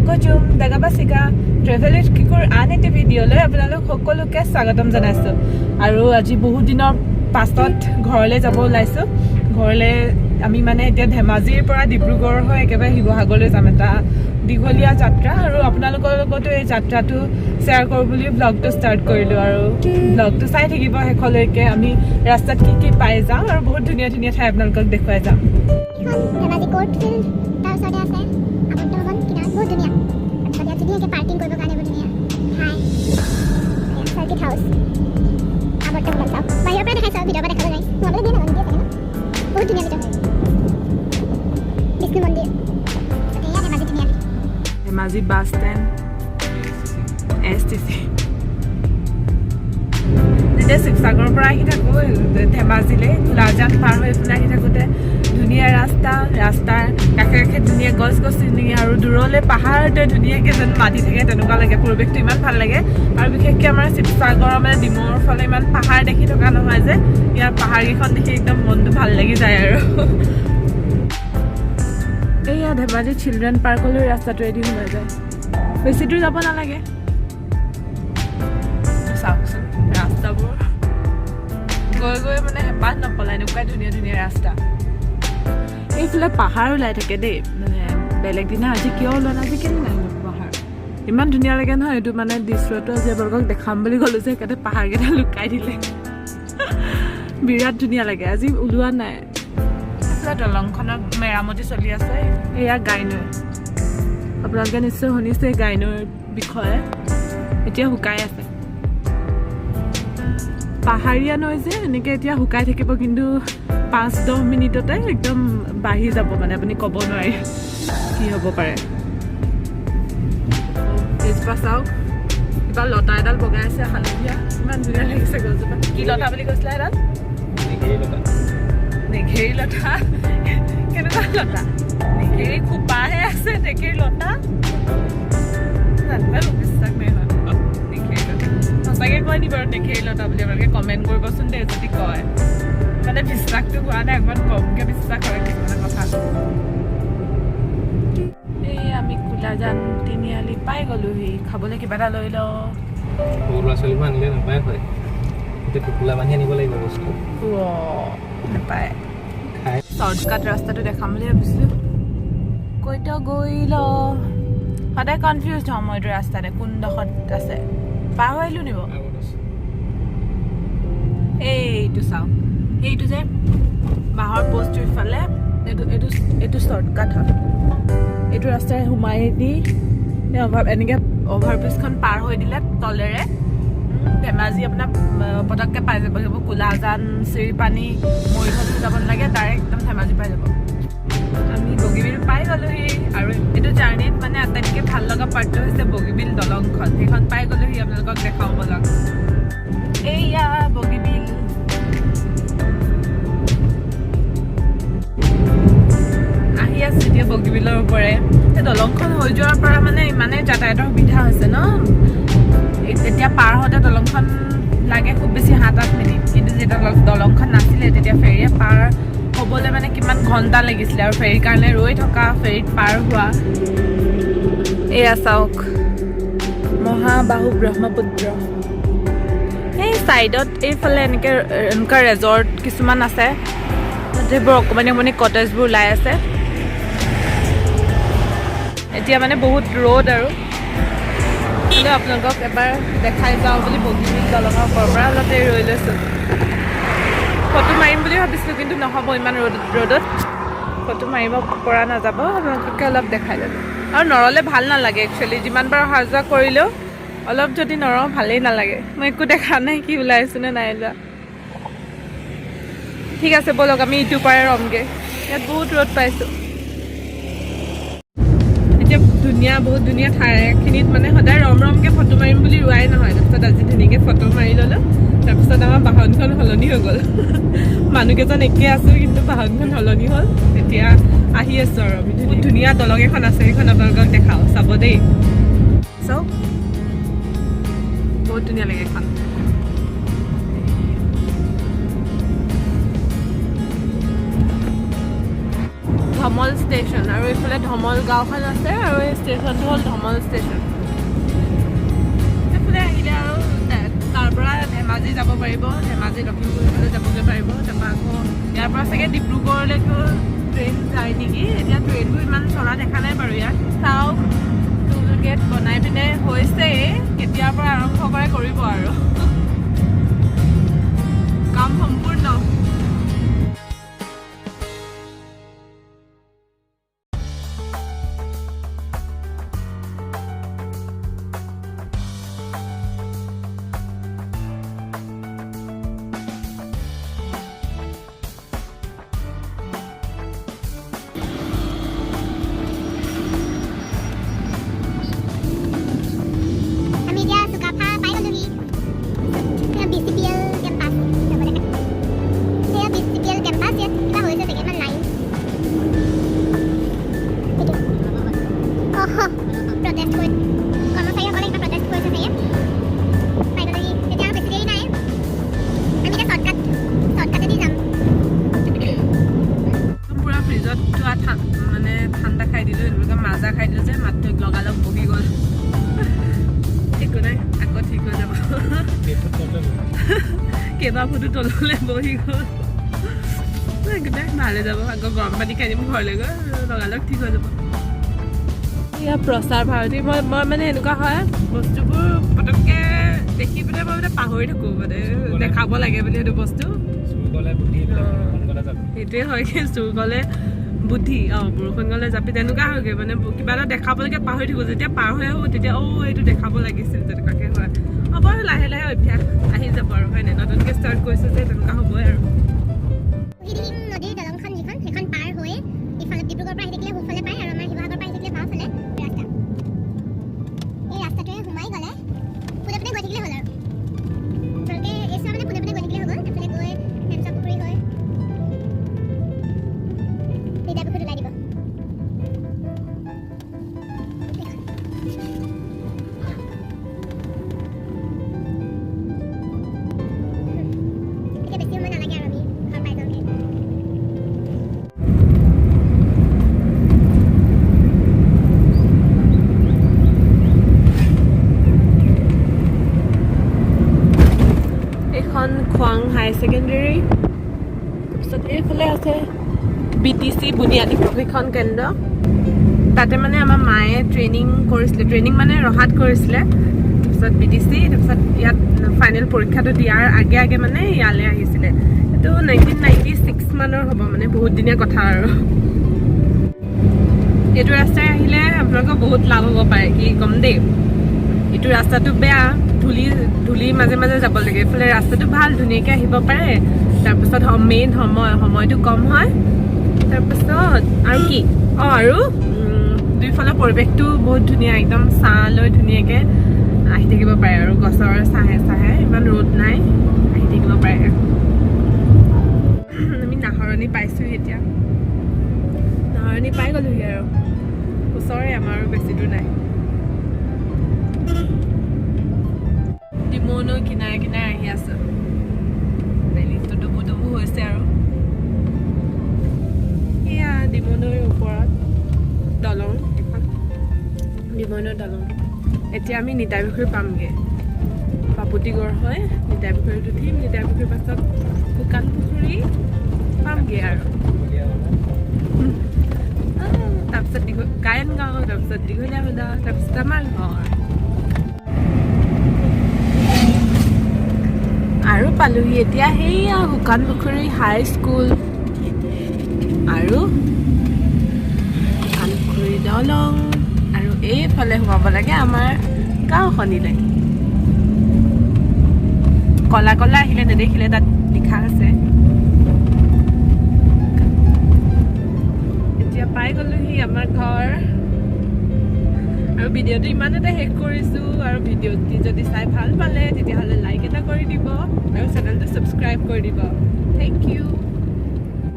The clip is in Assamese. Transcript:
মকজুম দাগাবাচিকা ট্ৰেভেল উইথ কিকুৰ আন এটি ভিডিঅ'লৈ আপোনালোক সকলোকে স্বাগতম জনাইছোঁ। আৰু আজি বহুত দিনৰ পাছত ঘৰলৈ যাব ওলাইছোঁ। ঘৰলৈ আমি মানে এতিয়া ধেমাজিৰ পৰা ডিব্ৰুগড় হৈ একেবাৰে শিৱসাগৰলৈ যাম, এটা দীঘলীয়া যাত্ৰা। আৰু আপোনালোকৰ লগতো এই যাত্ৰাটো শ্বেয়াৰ কৰোঁ বুলি ব্লগটো ষ্টাৰ্ট কৰিলোঁ। আৰু ব্লগটো চাই থাকিব শেষলৈকে, আমি ৰাস্তাত কি কি পাই যাওঁ আৰু বহুত ধুনীয়া ধুনীয়া ঠাই আপোনালোকক দেখুৱাই যাম। এখন ধেমাজি কোৰ্ট ফিল্ড, তাৰ ওচৰতে আছে আৱৰ্ত ভৱন কিনাৰত। বহুত ধুনীয়া। তাৰপিছত ইয়াত ধুনীয়াকৈ পাৰ্কিং কৰিবৰ কাৰণে বহুত ধুনীয়া ঠাই। চাৰ্কিট হাউচ, আৱৰ্ত ভৱন চাওক। বাহিৰৰ পৰা দেখাইছোঁ আৰু ভিতৰৰ পৰা দেখাব নোৱাৰি। সোমাবলৈ দিয়ে নাজানো, দিয়ে চাগে ন। বহুত ধুনীয়া ভিতৰত বিষ্ণু মন্দিৰ। তাৰপিছত এয়া Dhemaji Tiniali. Dhemaji bus stand, STC. যেতিয়া শিৱসাগৰৰ পৰা আহি থাকোঁ ধেমাজিলৈ, গোলাজান পাৰ হৈ পেলাই আহি থাকোঁতে ধুনীয়া ৰাস্তা, ৰাস্তাৰ কাষে কাষে ধুনীয়া গছ গছনি আৰু দূৰলৈ পাহাৰটোৱে ধুনীয়াকৈ যেন মাতি থাকে, তেনেকুৱা লাগে। পৰিৱেশটো ইমান ভাল লাগে। আৰু বিশেষকৈ আমাৰ শিৱসাগৰৰ মানে ডিমৌৰ ফালে ইমান পাহাৰ দেখি থকা নহয় যে, ইয়াৰ পাহাৰকেইখন দেখি একদম মনটো ভাল লাগি যায়। আৰু এইয়া ধেমাজি চিলড্ৰেন পাৰ্কলৈ ৰাস্তাটোৱেদি সোমাই যায়, বেছি দূৰ যাব নালাগে। চাওকচোন ৰাস্তাবোৰ, গৈ গৈ মানে হেঁপাহ নপলায়, এনেকুৱাই ধুনীয়া ধুনীয়া ৰাস্তা। এইফালে পাহাৰ ওলাই থাকে দেই, মানে বেলেগ দিনা। আজি কিয় ওলোৱা নাই? আজি কেলৈ নাই পাহাৰ? ইমান ধুনীয়া লাগে নহয় এইটো মানে দৃশ্যটো। আজি আপোনালোকক দেখাম বুলি ক'লোঁ যে, সেইকাৰণে পাহাৰকেইটা লুকাই দিলে। বিৰাট ধুনীয়া লাগে, আজি ওলোৱা নাই। এইফালে দলংখনৰ মেৰামতি চলি আছে। এয়া গাইনৈ, আপোনালোকে নিশ্চয় শুনিছে গাইনৈৰ বিষয়ে। এতিয়া শুকাই আছে। পাহাৰীয়া নৈ যে, এনেকৈ এতিয়া শুকাই থাকিব, কিন্তু 5-10 মিনিটতে একদম বাঢ়ি যাব, মানে আপুনি ক'ব নোৱাৰি কি হ'ব পাৰে। এইজোপা চাওক, কিবা লতা এডাল বগাই আছে হালধীয়া, ইমান ধুনীয়া লাগিছে গছজোপা। কি লতা বুলি কৈছিলে এডাল? নেঘেৰি লতা। কেনেকুৱা লতা? নেঘেৰি খোপাহে আছে, নেঘেৰি লতা জানো পাই, মোক বিশ্বাস নাই হোৱা। নেঘেৰি লতা সঁচাকে কয় নি বাৰু নেঘেৰি লতা বুলি? আপোনালোকে কমেণ্ট কৰিবচোন দেই যদি কয়। মানে বিশ্বাসটো হোৱা নাই, অকণমান কমকৈ বিশ্বাস হয় কিছুমানৰ কথা। এই আমি কোলাজান তিনিআলি পাই গ'লোহি। খাবলৈ কিবা এটা লৈ লওঁ। সৰু ল'ৰা ছোৱালীবোৰ আনিলে নাপায় হয়, এতিয়া টোপোলা বান্ধি আনিব লাগিব বস্তু। নাপায়। খাই। শ্বৰ্টকাট ৰাস্তাটো দেখাম বুলি ভাবিছিলোঁ, কৈতো গৈ ল। সদায় কনফিউজ হওঁ মই এইটো ৰাস্তাতে কোনডোখৰত আছে। পাৰ হৈ আহিলোঁ নিব। আগত আছে। এইটো চাওক, এইটো যে বাঁহৰ পষ্টটোৰ ইফালে এইটো এইটো এইটো শ্বৰ্টকাট হয়। এইটো ৰাস্তাৰে সোমাই দি অভাৰ এনেকৈ অভাৰব্ৰিজখন পাৰ হৈ দিলে তলেৰে ধেমাজি আপোনাৰ পটককৈ পাই যাব। সেইবোৰ কোলাজান, চিৰিপানী, মৰিধল যাব নালাগে, ডাইৰেক্ট একদম ধেমাজি পাই যাব। আমি বগীবিল পাই গ'লোহি। আৰু এইটো জাৰ্ণিত মানে আটাইতকৈ ভাল লগা পাৰ্টটো হৈছে বগীবিল দলংখন। সেইখন পাই গ'লোহি, আপোনালোকক দেখাওঁ ব'লক। এইয়া বগীবিল। আহি আছো এতিয়া বগীবিলৰ ওপৰে। এই দলংখন হৈ যোৱাৰ পৰা মানে ইমানেই যাতায়াতৰ সুবিধা হৈছে ন। তেতিয়া পাৰ হওঁতে দলংখন লাগে খুব বেছি 7-8 মিনিট, কিন্তু যেতিয়া দলংখন নাছিলে তেতিয়া ফেৰীয়ে পাৰ হ'বলৈ মানে কিমান ঘণ্টা লাগিছিলে আৰু ফেৰীৰ কাৰণে ৰৈ থকা, ফেৰীত পাৰ হোৱা। এয়া চাওক, মহাবাহু ব্ৰহ্মপুত্ৰ। এই ছাইডত এইফালে এনেকৈ এনেকুৱা ৰেজৰ্ট কিছুমান আছে, সেইবোৰ অকণমানি অকণমানি কটেজবোৰ ওলাই আছে। এতিয়া মানে বহুত ৰ'দ আৰু হ'লেও আপোনালোকক এবাৰ দেখাই যাওঁ বুলি বগীবিল দলঙৰ ওপৰৰ পৰা অলপ দেৰি ৰৈ লৈছোঁ। ফটো মাৰিম বুলি ভাবিছিলোঁ, কিন্তু নহ'ব, ইমান ৰ'দত ফটো মাৰিব পৰা নাযাব। আপোনালোককে অলপ দেখাই ল'লোঁ। আৰু নৰলে ভাল নালাগে একচুৱেলি, যিমান বাৰ অহা যোৱা কৰিলেও অলপ যদি নৰওঁ ভালেই নালাগে। মই একো দেখা নাই, কি ওলাই আছোঁ নে নাই ওলোৱা। ঠিক আছে, ব'লক, আমি ইটো পাৰে ৰমগৈ। ইয়াত বহুত ৰ'দ পাইছোঁ এতিয়া। ধুনীয়া, বহুত ধুনীয়া ঠাইখিনিত মানে সদায় ৰম ৰমকৈ ফটো মাৰিম বুলি ৰোৱাই নহয়। তাৰপিছত আজি ধুনীয়াকৈ ফটো মাৰি ল'লোঁ। তাৰপিছত আমাৰ বাহনখন সলনি হৈ গ'ল। মানুহকেইজন একে আছোঁ, কিন্তু বাহনখন সলনি হ'ল। এতিয়া আহি আছোঁ আৰু আমি। বহুত ধুনীয়া দলং এখন আছে, সেইখন আপোনালোকক দেখাওঁ, চাব দেই। চাওক, বহুত ধুনীয়া লাগে এখন। ধমল ষ্টেচন। আৰু এইফালে ধমল গাঁওখন আছে আৰু এই ষ্টেচনটো হ'ল ধমল ষ্টেচন। এইফালে আহিলে আৰু তাৰ পৰা ধেমাজি যাব পাৰিব, ধেমাজি লখিমপুৰ এইফালে যাবগৈ পাৰিব। তাৰপৰা আকৌ ইয়াৰ পৰা চাগে ডিব্ৰুগড়লৈকেও ট্ৰেইন যায় নেকি। এতিয়া ট্ৰেইনবোৰ ইমান চলা দেখা নাই বাৰু ইয়াত। চাওক, টোল গেট বনাই পিনে হৈছেই, কেতিয়াৰ পৰা আৰম্ভ কৰে কৰিব আৰু কাম সম্পূৰ্ণ। আমি এতিয়া চুকাফা পাই গ'লোহি। বিচিপিএল কেম্পাছ যাব দেখা। সেয়া বিচিপিএল কেম্পাছ। ইয়াত কিবা হৈছে চাগে, ইমান লাইন। এইটো অহ প্ৰটেষ্ট কৰি কৰ্মচাৰীসকলে কিবা প্ৰটেষ্ট কৰিছে চাগে। পাই গ'লোহি তেতিয়া, আৰু বেছি দেৰি নাই। আমি এতিয়া শ্বৰ্টকাটেদি যাম। একদম পূৰা ফ্ৰিজত থোৱা মানে ঠাণ্ডা খাই দিলোঁ, এনেকুৱা মাজা খাই দিলোঁ যে মাতটো লগালগ বহি গ'ল। একো নাই, আকৌ ঠিক হৈ যাব। কেইফুট তলতে বহি। কেইবা ফুটো তললৈ বহি গ'ল। একো নাই, ভালে যাব। আকৌ গৰম পানী খাই দিম ঘৰলৈ গৈ, লগালগ ঠিক হৈ যাব। এয়া প্ৰচাৰ ভাৰতী। মই মানে এনেকুৱা হয়, বস্তুবোৰ পটককৈ দেখি পেলাই মই মানে পাহৰি থাকোঁ, মানে দেখাব লাগে বুলি সেইটো বস্তু। চুৰ গ'লে বুদ্ধি, এইবিলাক বৰষুণ গ'লে যাব। সেইটোৱে হয়গৈ, চুৰ গ'লে বুদ্ধি, অঁ, বৰষুণ গ'লে জাপি, তেনেকুৱা হয়গৈ। মানে কিবা এটা দেখাবলৈকে পাহৰি থাকোঁ, যেতিয়া পাৰ হৈ আহোঁ তেতিয়া অ' এইটো দেখাব লাগিছিল, তেনেকুৱাকৈ হয়। হ'ব আৰু, লাহে লাহে অভ্যাস আহি যাব আৰু, হয় নাই? নতুনকৈ ষ্টাৰ্ট কৰিছোঁ যে, তেনেকুৱা হ'বই আৰু। বুঢ়ীদিহিং নদীৰ দলংখন যিখন, সেইখন পাৰ হৈ ইফালে ডিব্ৰুগড়ৰ পৰা আহি থাকিলে সোঁফালে পায় আৰু আমাৰ শিৱসাগৰৰ পৰা আহি থাকিলে বাওঁফালে ৰাস্তা। এই ৰাস্তাটোৰে সোমাই গ'লে পোনে পোনে গৈ থাকিলে হ'ল আৰু আপোনালোকে এই চোৱা, মানে পোনে পোনে গৈ থাকিলে হৈ গ'ল। এইফালে গৈ হেমচা পুখুৰী হৈ নিতাই পুখুৰীত ওলাই দিব এইখন। এতিয়া বেছি সময় নালাগে আৰু আমি ঘৰ পাই যাওঁগে। এইখন খোৱাং হায়াৰ ছেকেণ্ডেৰী। তাৰপিছত এইফালে আছে বিটিচি বুনিয়াদী প্ৰশিক্ষণ কেন্দ্ৰ। তাতে মানে আমাৰ মায়ে ট্ৰেইনিং কৰিছিলে, ট্ৰেইনিং মানে ৰহাত কৰিছিলে, তাৰপিছত বিটিচি, তাৰপিছত ইয়াত ফাইনেল পৰীক্ষাটো দিয়াৰ আগে আগে মানে ইয়ালৈ আহিছিলে। এইটো 1996 মানৰ হ'ব, মানে বহুত দিনীয়া কথা আৰু। এইটো ৰাস্তাই আহিলে আপোনালোকৰ বহুত লাভ হ'ব পাৰে। কি ক'ম দেই, এইটো ৰাস্তাটো বেয়া, ধূলি ধূলি মাজে মাজে যাব লাগে। এইফালে ৰাস্তাটো ভাল, ধুনীয়াকৈ আহিব পাৰে। তাৰপিছত মেইন সময়টো কম হয়। তাৰপিছত আৰু কি, অঁ, আৰু দুইফালৰ পৰিৱেশটো বহুত ধুনীয়া, একদম ছাঁ লৈ ধুনীয়াকৈ আহি থাকিব পাৰে আৰু গছৰ ছাঁহে ছাঁহে, ইমান ৰ'দ নাই, আহি থাকিব পাৰে। আমি নাহৰণি পাইছোঁহি এতিয়া, নাহৰণি পাই গ'লোহি আৰু ওচৰে আমাৰ, আৰু বেছি দূৰ নাই। ডিমৌ নৈ কিনাৰে কিনাৰে আহি আছো। বেলিটো ডুবু ডুবু হৈছে আৰু। এয়া ডিমৌ নৈৰ ওপৰত দলং এখন, ডিমৌ নৈৰ দলং। এতিয়া আমি নিতাই পুখুৰী পামগৈ। পাপতিগড় হৈ নিতাই পুখুৰীত উঠিম, নিতাই পুখুৰীৰ পাছত শুকান পুখুৰী পামগৈ আৰু তাৰপিছত দীঘল গায়ন গাঁও, তাৰপিছত দীঘলীয়া হুদা, তাৰপিছত আমাৰ ঘৰ। আৰু পালোহি এতিয়া সেইয়া শুকান পুখুৰী হাই স্কুল আৰু শুকান পুখুৰী দলং। আৰু এইফালে সোমাব লাগে আমাৰ গাঁওখনিলৈ। কলা কলা আহিলে নেদেখিলে, তাত লিখা আছে। এতিয়া পাই গ'লোহি আমাৰ ঘৰ। আৰু ভিডিঅ'টো ইমানতে শেষ কৰিছোঁ। আৰু ভিডিঅ'টি যদি চাই ভাল পালে, তেতিয়াহ'লে লাইক এটা কৰি দিব আৰু চেনেলটো ছাবস্ক্ৰাইব কৰি দিব। Thank U.